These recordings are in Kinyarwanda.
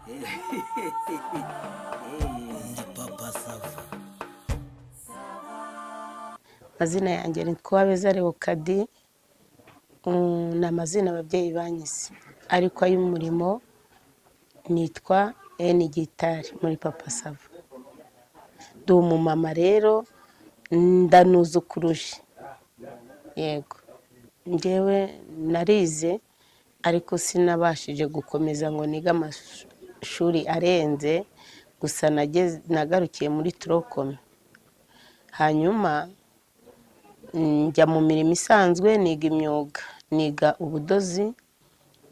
Ndi Papa Sava. Amazina yanjye ni Twabeza Leokadi, ni amazina ababyeyi banyise, ariko ay'umurimo nitwa Eni Gitari muri Papa Sava. Ndi umumama rero, ndanuzukuruje. Yego, njyewe narize ariko sinabashije gukomeza ngo nige amashuri arenze. Gusa nagarukiye muri tronc commun, hanyuma njya mu mirimo isanzwe, niga imyuga, niga ubudozi,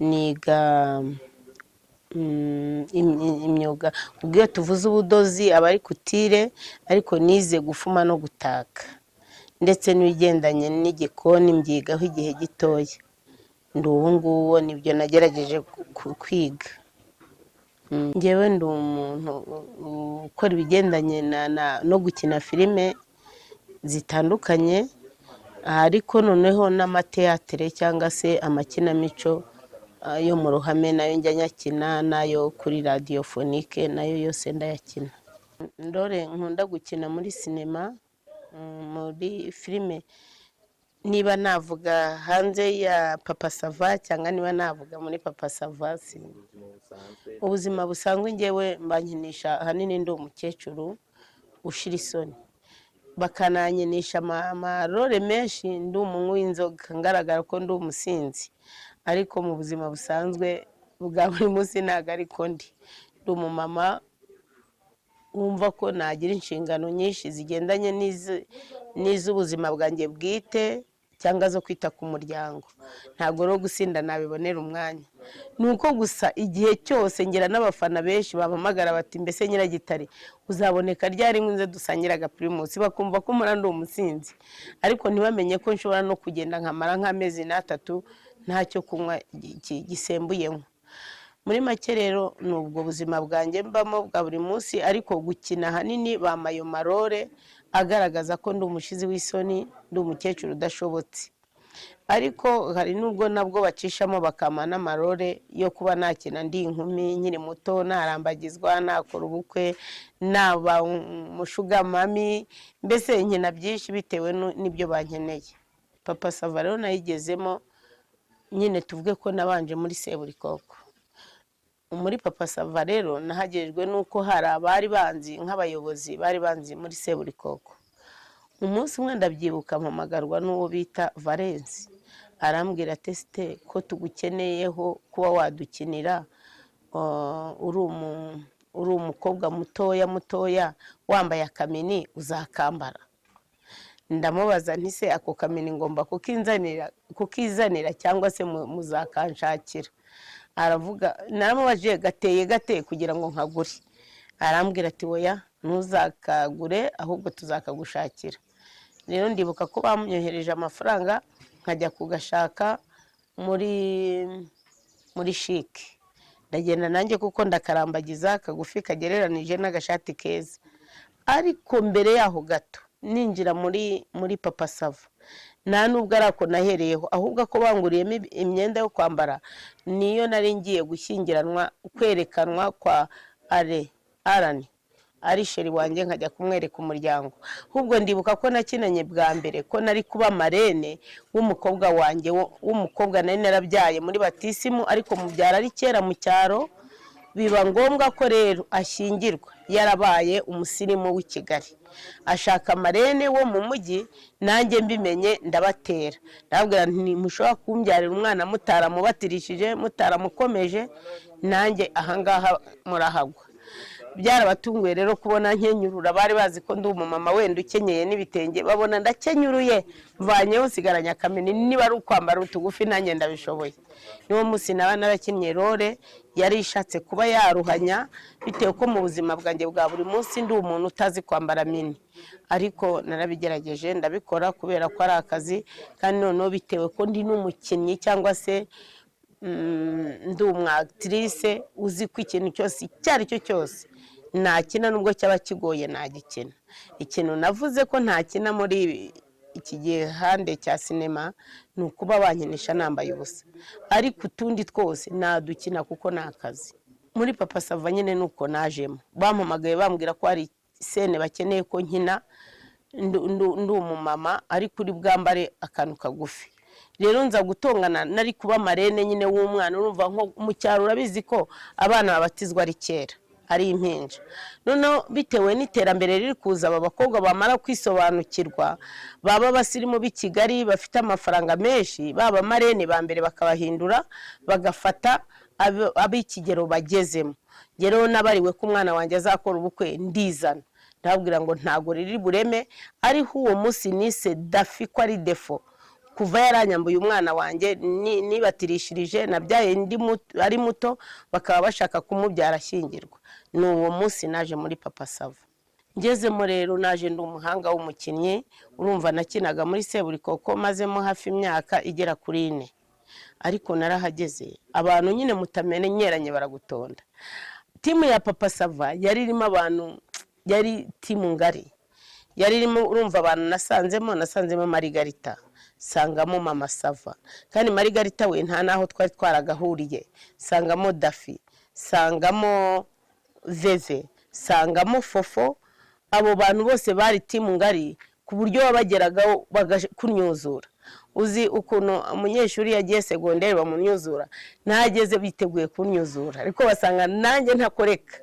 niga imyuga. Ubwo iyo tuvuze ubudozi aba ari couture, ariko nize gufuma no gutaka, ndetse n'ibigendanye n'igikoni mbyigaho igihe gitoya. Ndi uwo nguwo, nibyo nagerageje kwiga. Njyewe ndi umuntu ukora ibigendanye no gukina filime zitandukanye, ariko noneho n'amateyatere cyangwa se amakinamico yo mu ruhame nayo njya nyakina, n'ayo kuri radiophonique nayo yose ndayakina. Role nkunda gukina muri sinema, muri filime, niba navuga hanze ya Papa Sava cyangwa niba navuga muri Papa Sava, ubuzima busanzwe ngewe mbankinisha ahanini ndi umukecuru ushira isoni, bakananyinisha amarole menshi ndi umunywi w'inzoga, ngaragara ko ndi umusinzi. Ariko mu buzima busanzwe bwa buri munsi ntabwo ariko ndi umumama wumva ko nagira inshingano nyinshi zigendanye n'iz'ubuzima bwanjye bwite cyangwa zo kwita ku muryango. Ntabwo rero gusinda nabibonera umwanya. Ni uko gusa igihe cyose ngira n'abafana benshi bampamagara bati: "Mbese Nyiragitare, uzaboneka ryari ngo nze dusangire agaPrimus?" Bakumva ko mpora ndi umusinzi, ariko ntibamenye ko nshobora no kugenda nkamara nk'amezi n'atatu ntacyo kunywa gisembuyemo. Muri make rero ni ubwo buzima bwanjye mbamo bwa buri munsi, ariko gukina ahanini bampa ayo marole agaragaza ko ndi umushizi w'isoni, ndi umukecuru udashobotse. Ariko hari n'ubwo nabwo bacishamo bakampa n'amarole yo kuba nakina ndi inkumi nkiri muto, narambagizwa, nakora ubukwe, naba umusugar mummy, mbese nkina byinshi bitewe n'ibyo bankeneye. Papa Sava rero nayigezemo nyine, tuvuge ko nabanje muri Seburikoko. Muri Papa Sava rero nahagejwe n'uko hari abari banzi nk'abayobozi, bari banzi muri Seburikoko. Umunsi umwe ndabyibuka, mpamagarwa n'uwo bita Valensi, arambwira ati: "Esite, ko tugukeneyeho kuba wadukinira, uri umukobwa mutoya mutoya wambaye akamini, uzakambara?" Ndamubaza nti: "Se ako kamini ngomba kukizanira cyangwa se muzakanshakira?" Aravuga, naramubajije gateye gate kugira ngo nkagure. Arambwira ati: "Oya, ntuzakagure, ahubwo tuzakagushakira." Rero ndibuka ko bamyohereje amafaranga nkajya kugashaka muri CHIC. Ndagenda nanjye kuko ndakarambagiza, kagufi kagereranije n'agashati keza. Ariko mbere yaho gato ninjira muri Papa Sava, nta nubwo ari ako nahereyeho, ahubwo ko banguriyemo imyenda yo kwambara niyo nari ngiye gushyingiranwa, kwerekanwa kwa are arani ari chéri wanjye, nkajya kumwereka umuryango. Ahubwo ndibuka ko nakinanye bwa mbere ko nari kuba marraine w'umukobwa wanjye, w'umukobwa nari narabyaye muri batisimu, ariko mubyara ari kera mu cyaro. Biba ngombwa ko rero ashyingirwa yarabaye umusirimu w'i Kigali, ashaka marraine wo mu mujyi. Nanjye mbimenye ndabatera, ndababwira nti: "Mushobora kumbyarira umwana mutaramubatirishije, mutaramukomeje, nanjye ahangaha murahagwa." Byarabatunguye rero kubona nkenyurura. Bari bazi ko ndi umumama wenda ukenyeye n'ibitenge, babona ndakenyuruye, mvanyeho, nsigaranye akamini. Niba ari ukwambara utugufi nanjye ndabishoboye. Niwo munsi naba narakinnye role yari ishatse kuba yaruhanya, bitewe ko mu buzima bwanjye bwa buri munsi ndi umuntu utazi kwambara mini, ariko narabigerageje ndabikora kubera ko ari akazi, kandi noneho bitewe ko ndi n'umukinnyi cyangwa se ndi umwactrice uzi ko ikintu cyose icyo ari cyo cyose nakina, nubwo cyaba kigoye nagikina. Ikintu navuze ko ntakina muri iki gihande cya sinema ni ukuba bankinisha nambaye ubusa, ariko utundi twose nadukina kuko ni akazi. Muri Papa Sava nyine nuko najemo, bampamagaye bambwira ko hari scène bakeneye ko nkina ndi umumama ariko uri bwambare akantu kagufi. Rero nza gutongana, nari kuba marraine nyine w'umwana. Urumva nko mu cyaro urabizi ko abana babatizwa ari kera, ari impinja. Noneho bitewe n'iterambere riri kuza, aba bakobwa bamara kwisobanukirwa, baba abasirimu b'i Kigali bafite amafaranga menshi, baba marraine ba mbere bakabahindura, bagafata ab'ikigero bagezemo. Njye rero nabariwe ko umwana wanjye azakora ubukwe, ndizana, ndababwira ngo ntago riri bureme. Ariho uwo munsi nise Dafi ko ari defo, kuva yaranyambuye umwana wanjye nibatirishirije, nabyaye ari muto, bakaba bashaka kumubyara ashyingirwa. Ni uwo munsi naje muri Papa Sava. Ngezemo rero naje ndi umuhanga w'umukinnyi. Urumva nakinaga muri Seburikoko, mazemo hafi imyaka igera kuri 4. Ariko narahageze, abantu nyine mutamenyeranye baragutonda. Team ya Papa Sava yari irimo abantu, yari team ngari, yari irimo, urumva abantu nasanzemo Marigarita, sangamo Mama Sava, kandi Marigarita we nta n'aho twari twaragahuriye, sangamo Dafi, sangamo Veve, sangamo Fofo. Abo bantu bose bari team ngari, ku buryo wabageragaho bagakunyuzura. Uzi ukuntu umunyeshuri yagiye segonderi bamunyuzura? Nageze biteguye kunyuzura, ariko basanga nanjye ntakoreka.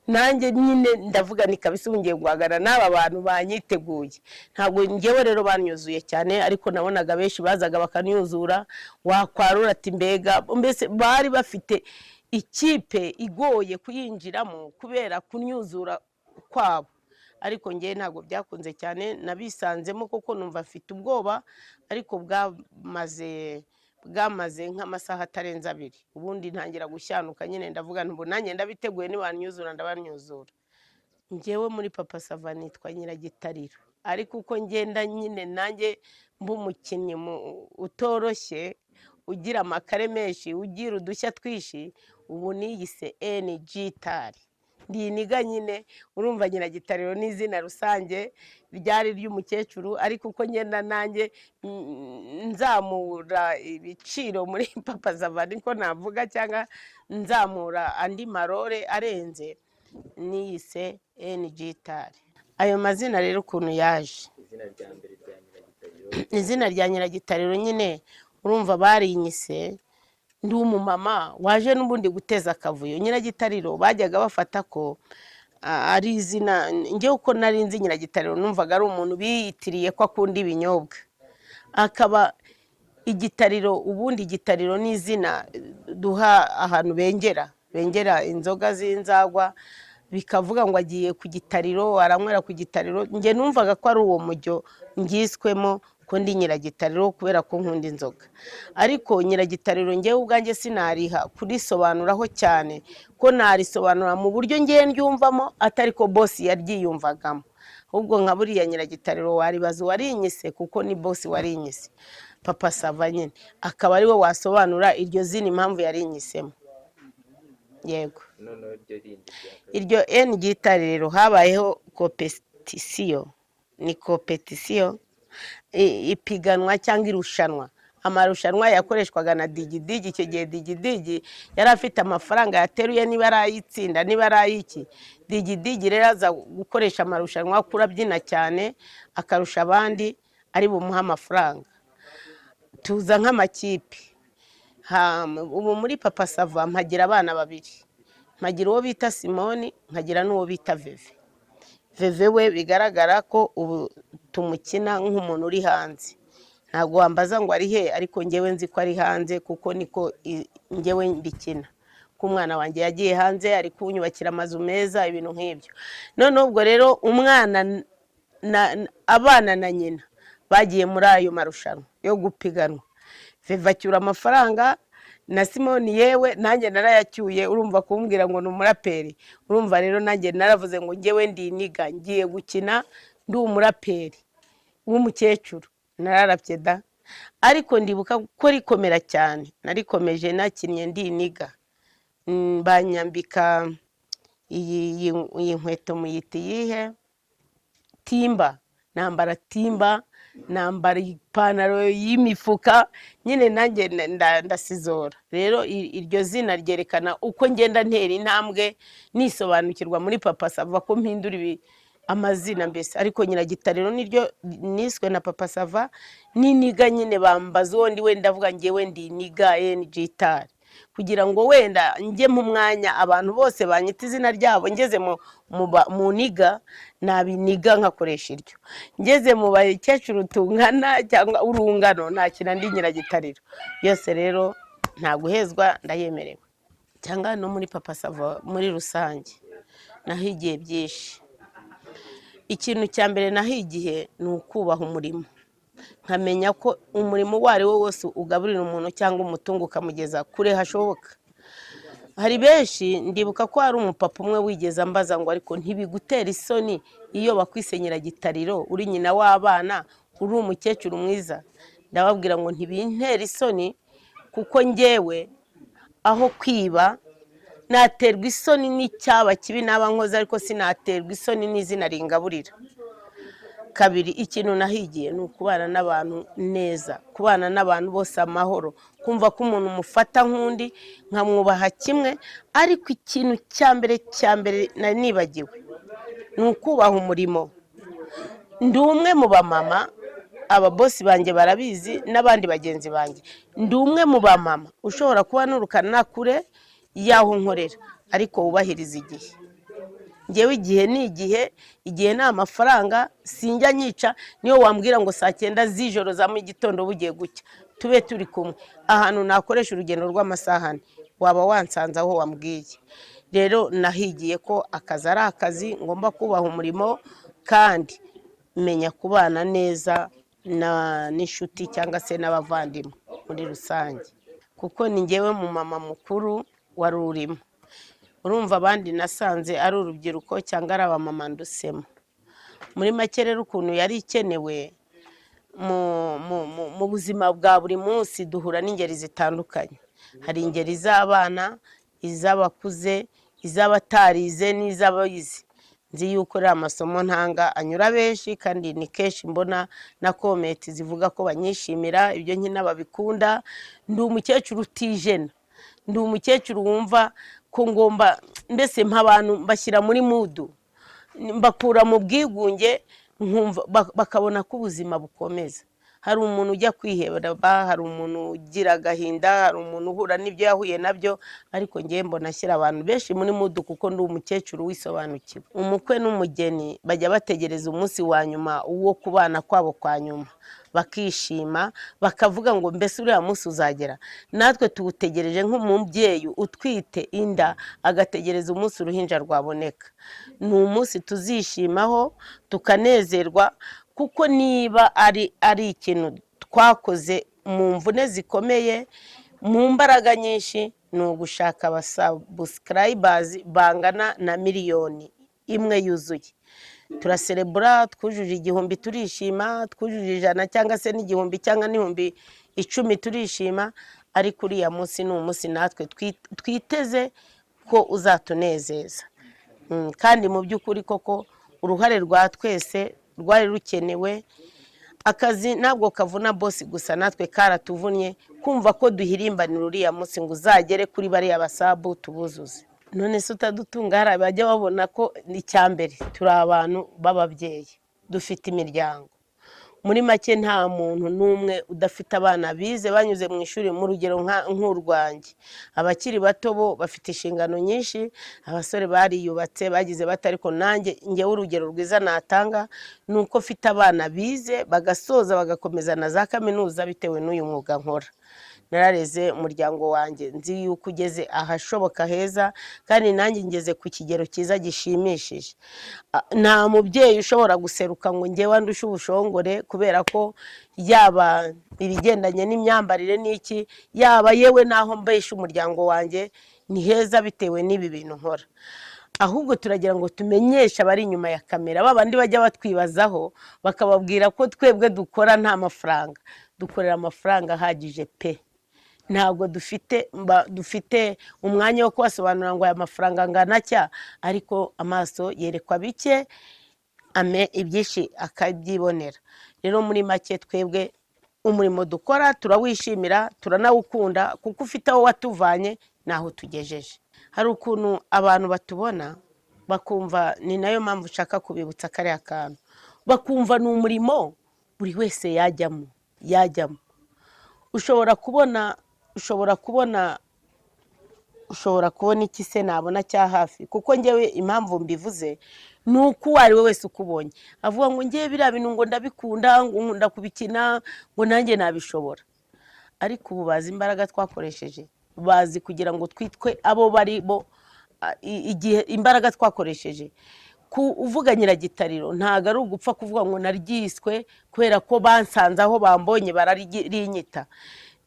Nanjye nyine ndavuga ni kabisa, ubu ngiye guhangana n'aba bantu banyiteguye. Ntabwo ngewe rero banyuzuye cyane, ariko nabonaga benshi bazaga bakanyuzura, wakwarura ati mbega. Mbese bari bafite ikipe igoye kuyinjiramo kubera kunyuzura kwabo. Ariko ngewe ntabwo byakunze cyane, nabisanzemo kuko numva mfite ubwoba, ariko bwamaze nk'amasaha atarenze 2, ubundi ntangira gushyanuka nyine. Ndavuga nti ubu nanjye ndabiteguye, nibanyuzura ndabanyuzura. Ngewe muri Papa Sava nitwa Nyiragitariro, ariko uko ngenda nyine nanjye mba umukinnyi utoroshye, ugira amakare menshi, ugira udushya twinshi, ubu niyise NG Tari, ndiniga nyine. Urumva Nyiragitariro ni izina rusange ryari ry'umukecuru, ariko uko ngenda nanjye nzamura ibiciro muri Papa Sava, niko navuga, cyangwa nzamura andi marore arenze, niyise NG Tari. Ayo mazina rero ukuntu yaje, Izina rya mbere rya Nyiragitariro? Izina rya Nyiragitariro nyine, urumva barinyise ndi umumama waje n'ubundi guteza akavuyo. Nyiragitariro bajyaga bafata ko ari izina. Njyewe uko nari nzi Nyiragitariro, numvaga ari umuntu biyitiriye ko akunda ibinyobwa, akaba igitariro. Ubundi igitariro ni izina duha ahantu bengera inzoga z'inzagwa, bikavuga ngo agiye ku gitariro, aranywera ku gitariro. Njye numvaga ko ari uwo mujyo ngiswemo, ko ndi Nyiragitariro kubera ko nkunda inzoga. Ariko Nyiragitariro ngewe ubwanjye sinariha kurisobanuraho cyane, ko narisobanura mu buryo ngewe ndyumvamo, atari ko boss yaryiyumvagamo. Ahubwo nka buriya Nyiragitariro waribaza uwarinyise, kuko ni boss warinyise, Papa Sava nyine, akaba ari we wasobanura iryo zina impamvu yarinyisemo. Yego. Noneho iryo rindi rya kabiri? Iryo N gitari rero, habayeho compétition, ni compétition, ipiganwa cyangwa irushanwa, amarushanwa yakoreshwaga na Digidigi. Icyo gihe Digidigi yari afite amafaranga yateruye, niba ari ay'itsinda, niba ari ay'iki. Digidigi rero aza gukoresha amarushanwa, kurabyina cyane akarusha abandi ari bumuhe amafaranga. Tuza nk'amakipe. Ubu muri Papa Sava mpagira abana babiri, mpagira uwo bita Simoni, nkagira n'uwo bita Veve. Veve we bigaragara ko ubu tumukina nk'umuntu uri hanze. Ntabwo wambaza ngo ari he, ariko ngewe nzi ko ari hanze, kuko niko ngewe mbikina, ko umwana wanjye yagiye hanze, ari kunyubakira amazu meza, ibintu nk'ibyo. Noneho ubwo rero umwana abana na nyina bagiye muri ayo marushanwa yo gupiganwa. Veve acyura amafaranga na Simoni, yewe nanjye narayacyuye. Urumva kumbwira ngo ni umuraperi, urumva rero nanjye naravuze ngo ngewe ndiniga, ngiye gukina ndi umuraperi w'umukecuru. Nararapye da, ariko ndibuka ko rikomera cyane, narikomeje nakinnye ndiniga. Banyambika iyi nkweto, muyita iyihe? Timba. Nambara timba. Nambara ipantaro y'imifuka nyine, nanjye ndasizora. Rero iryo zina ryerekana uko ngenda ntera intambwe nisobanukirwa muri Papa Sava, ko mpindura ibi amazina mbese. Ariko Nyiragitariro niryo niswe na Papa Sava. N'iniga nyine bambaza uwo ndi, wenda ndavuga ngewe ndi Niga Gitari, kugira ngo wenda njye mu mwanya abantu bose banyita izina ryabo. Ngeze mu niga nabiniga nkakoresha iryo, ngeze mu bakecuru tungana cyangwa urungano ntakina ndi Nyiragitariro. Yose rero nta guhezwa, ndayemerewe. Cyangwa no muri Papa Sava muri rusange nahigiye byinshi. Ikintu cya mbere nahigiye ni ukubaha umurimo, nkamenya ko umurimo uwo ari wo wose ugaburira umuntu cyangwa umutungo ukamugeza kure hashoboka. Hari benshi, ndibuka ko hari umupapa umwe wigeze ambaza ngo: "Ariko ntibigutera isoni iyo bakwise Nyiragitariro, uri nyina w'abana, uri umukecuru mwiza?" Ndababwira ngo ntibintera isoni, kuko ngewe aho kwiba naterwa isoni n'icyaba kibi naba nkoze, ariko sinaterwa isoni n'izina ringaburira. Kabiri, ikintu nahigiye ni ukubana n'abantu neza, kubana n'abantu bose amahoro, kumva ko umuntu umufata nk'undi, nkamwubaha kimwe. Ariko ikintu cya mbere, cya mbere nari nibagiwe, ni ukubaha umurimo. Ndi umwe mu bamama, ababosi banjye barabizi n'abandi bagenzi banjye, ndi umwe mu bamama ushobora kuba nurukana kure y'aho nkorera, ariko wubahiriza igihe. Ngewe igihe ni igihe, igihe ni amafaranga, sinjya nyica. Niyo wambwira ngo saa 9 z'ijoro za mu gitondo bugiye gucya tube turi kumwe ahantu nakoresha urugendo rw'amasaha 4, waba wansanze aho wambwiye. Rero nahigiye ko akazi ari akazi, ngomba kubaha umurimo, kandi menya kubana neza n'inshuti cyangwa se n'abavandimwe muri rusange, kuko ni ngewe mu mama mukuru wari urimo. Urumva abandi nasanze ari urubyiruko cyangwa ari abamama ndusemo. Muri make rero, ukuntu yari ikenewe mu buzima bwa buri munsi, duhura n'ingeri zitandukanye. Hari ingeri z'abana, iz'abakuze, iz'abatarize n'iz'abize. Nzi yuko rero amasomo ntanga anyura benshi, kandi ni kenshi mbona na comment zivuga ko banyishimira, ibyo nkina babikunda. Ndi umukecuru utijena, ndi umukecuru wumva ko ngomba mbese mpa abantu, mbashyira muri mood, mbakura mu bwigunge, nkumva bakabona ko ubuzima bukomeza. Hari umuntu ujya kwiheba, hari umuntu ugira agahinda, hari umuntu uhura n'ibyo yahuye nabyo, ariko ngewe mbona ashyira abantu benshi muri mood, kuko ndi umukecuru wisobanukiwe. Umukwe n'umugeni bajya bategereza umunsi wa nyuma wo kubana kwabo kwa nyuma, bakishima, bakavuga ngo: "Mbese uriya munsi uzagera?" Natwe tuwutegereje nk'umubyeyi utwite inda agategereza umunsi uruhinja rwaboneka. Ni umunsi tuzishimaho tukanezerwa, kuko niba ari ikintu twakoze mu mvune zikomeye, mu mbaraga nyinshi, ni ugushaka abasubscribers bangana na 1 miliyoni yuzuye. Turaserebura twujuje 1000 turishima, twujuje 100 cyangwa se n'igihumbi cyangwa n'10,000 turishima, ariko uriya munsi ni umunsi natwe twiteze ko uzatunezeza. Kandi mu by'ukuri koko uruhare rwa twese rwari rukenewe. Akazi ntabwo kavuna bosi gusa, natwe karatuvunnye kumva ko duhirimbanira uriya munsi ngo uzagere kuri bariya basabu tubuzuze. None se utadutunga, hari abajya babona ko icya mbere turi abantu b'ababyeyi, dufite imiryango. Muri make nta muntu n'umwe udafite abana bize, banyuze mu ishuri mu rugero nk'urwanjye. Abakiri bato bo bafite inshingano nyinshi, abasore bariyubatse, bagize bate, ariko nanjye ngewe urugero rwiza natanga ni uko mfite abana bize bagasoza, bagakomeza na za kaminuza bitewe n'uyu mwuga nkora. Narareze umuryango wanjye, nzi yuko ugeze ahashoboka heza, kandi nanjye ngeze ku kigero cyiza gishimishije. Nta mubyeyi ushobora guseruka ngo ngewe andushe ubushongore, kubera ko yaba ibigendanye n'imyambarire n'iki, yaba yewe n'aho mbesha umuryango wanjye ni heza bitewe n'ibi bintu nkora. Ahubwo turagira ngo tumenyeshe abari inyuma ya kamera, ba bandi bajya batwibazaho, bakababwira ko twebwe dukora nta mafaranga. Dukorera amafaranga ahagije pe. Ntabwo dufite umwanya wo kubasobanurira ngo aya mafaranga angana atya, ariko amaso yerekwa bike. Ibyinshi akabyibonera. Rero muri make, twebwe umurimo dukora turawishimira, turanawukunda, kuko ufite aho watuvanye n'aho tugejeje. Hari ukuntu abantu batubona bakumva, ni nayo mpamvu ushaka kubibutsa kariya kantu, bakumva ni umurimo buri wese yajyamo. Ushobora kubona iki se nabona cya hafi? Kuko ngewe impamvu mbivuze ni uko uwo ari we wese ukubonye avuga ngo ngewe biriya bintu ngo ndabikunda, ngo nkunda kubikina, ngo nanjye nabishobora. Ariko ubu bazi imbaraga twakoresheje, bazi kugira ngo twitwe abo bari bo, igihe imbaraga twakoresheje. Kuvuga Nyiragitariro ntabwo ari ugupfa kuvuga ngo naryiswe kubera ko bansanze aho bambonye bararinyita.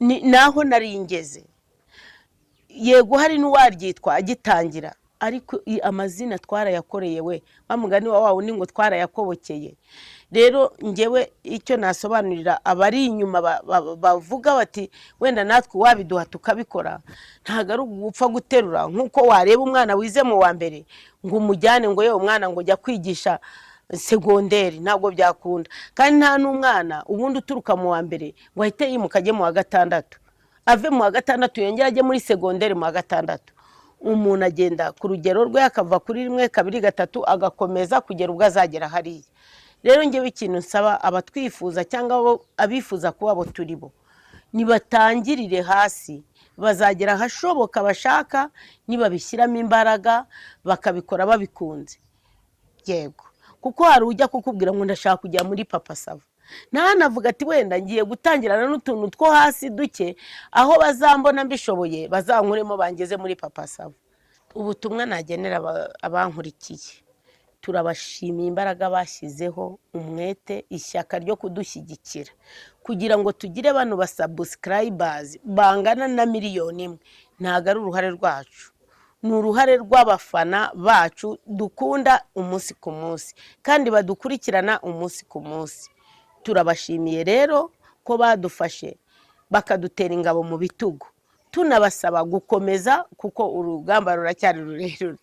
Naho nari ngeze, yego, hari n'uwaryitwa agitangira, ariko amazina twarayakoreye. We wa mugani wa wundi ngo twarayakobokeye. Rero ngewe icyo nasobanurira abari inyuma bavuga bati wenda natwe wabiduha tukabikora, ntabwo ari ugupfa guterura nk'uko wareba umwana wize mu wa mbere ngo umujyane ngo yewe umwana ngo jya kwigisha segonderi, ntabwo byakunda. Kandi nta n'umwana ubundi uturuka mu wa mbere ngo ahite yimuka ajye mu wa gatandatu, ave mu wa gatandatu yongere ajye muri segonderi mu wa gatandatu. Umuntu agenda ku rugero rwe, akava kuri rimwe, kabiri, gatatu, agakomeza kugera ubwo azagera hariya. Rero ngewe ikintu nsaba abatwifuza cyangwa abifuza kuba abo turi bo, nibatangirire hasi, bazagera ahashoboka bashaka nibabishyiramo imbaraga, bakabikora babikunze. Yego, kuko hari ujya kukubwira ngo ndashaka kujya muri Papa Sava, ntanavuga ati wenda ngiye gutangirana n'utuntu two hasi duke, aho bazambona mbishoboye bazankuremo bangeze muri Papa Sava. Ubutumwa nagenera abankurikiye, turabashimiye imbaraga bashyizeho, umwete, ishyaka ryo kudushyigikira kugira ngo tugire bano ba subscribers bangana na 1 miliyoni. Ntabwo ari uruhare rwacu, ni uruhare rw'abafana bacu dukunda umunsi ku munsi kandi badukurikirana umunsi ku munsi. Turabashimiye rero ko badufashe bakadutera ingabo mu bitugu, tunabasaba gukomeza kuko urugamba ruracyari rurerure.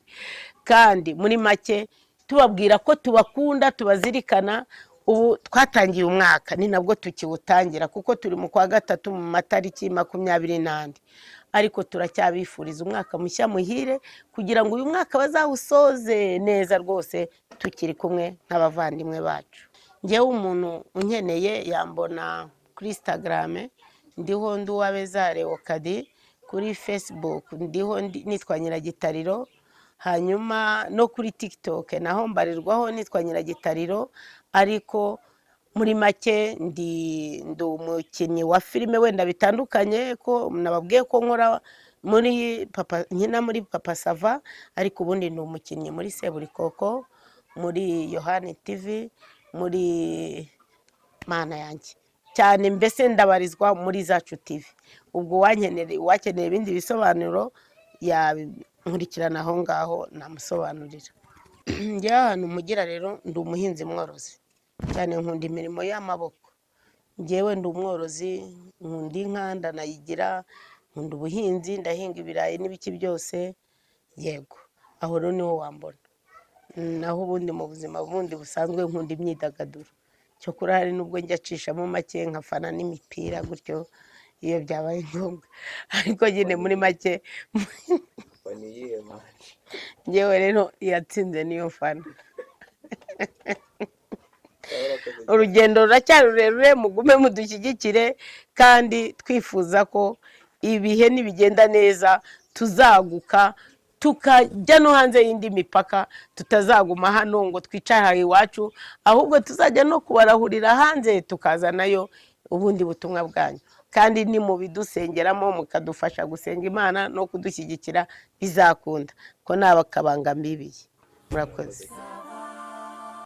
Kandi muri make tubabwira ko tubakunda, tubazirikana. Ubu twatangiye umwaka, ni nabwo tukiwutangira kuko turi mu kwa gatatu mu matariki 24, ariko turacyabifuriza umwaka mushya muhire, kugira ngo uyu mwaka bazawusoze neza rwose tukiri kumwe nk'abavandimwe bacu. Ngewe umuntu unkeneye yambona kuri Instagram, ndiho ndi Uwabeza Leokadi, kuri Facebook ndiho nitwa Nyiragitariro, hanyuma no kuri TikTok naho mbarirwaho nitwa Nyiragitariro. Ariko muri make ndi umukinnyi wa filime, wenda bitandukanye ko nababwiye ko nkora muri Papa, nkina muri Papa Sava, ariko ubundi ndi umukinnyi muri Seburikoko, muri Yohani TV, muri Mana yanjye cyane, mbese ndabarizwa muri Zacu TV. Ubwo uwakenera ibindi bisobanuro yankurikirana aho ngaho, namusobanurira. Njyewe ahantu mugira rero, ndi umuhinzi mworozi cyane, nkunda imirimo y'amaboko. Njyewe ndi umworozi, nkunda inka, ndanayigira, nkunda ubuhinzi, ndahinga ibirayi n'ibiki byose. Yego, aho rero niho wambona. Naho ubundi mu buzima bundi busanzwe nkunda imyidagaduro, cyokora hari n'ubwo njya acishamo make nkafana n'imipira gutyo iyo byabaye ngombwa, ariko nyine muri make. Fana iyihe match? Njyewe rero iyatsinze niyo mfana. Urakoze cyane. Urugendo ruracyari rurerure, mugume mudushyigikire, kandi twifuza ko ibihe nibigenda neza tuzaguka tukajya no hanze y'indi mipaka, tutazaguma hano ngo twicare aha iwacu, ahubwo tuzajya no kubarahurira hanze tukazanayo ubundi butumwa bwanyu. Kandi ni mu bidusengeramo, mukadufasha gusenga Imana no kudushyigikira, bizakunda ko nta bakabanga mbibiye. Murakoze.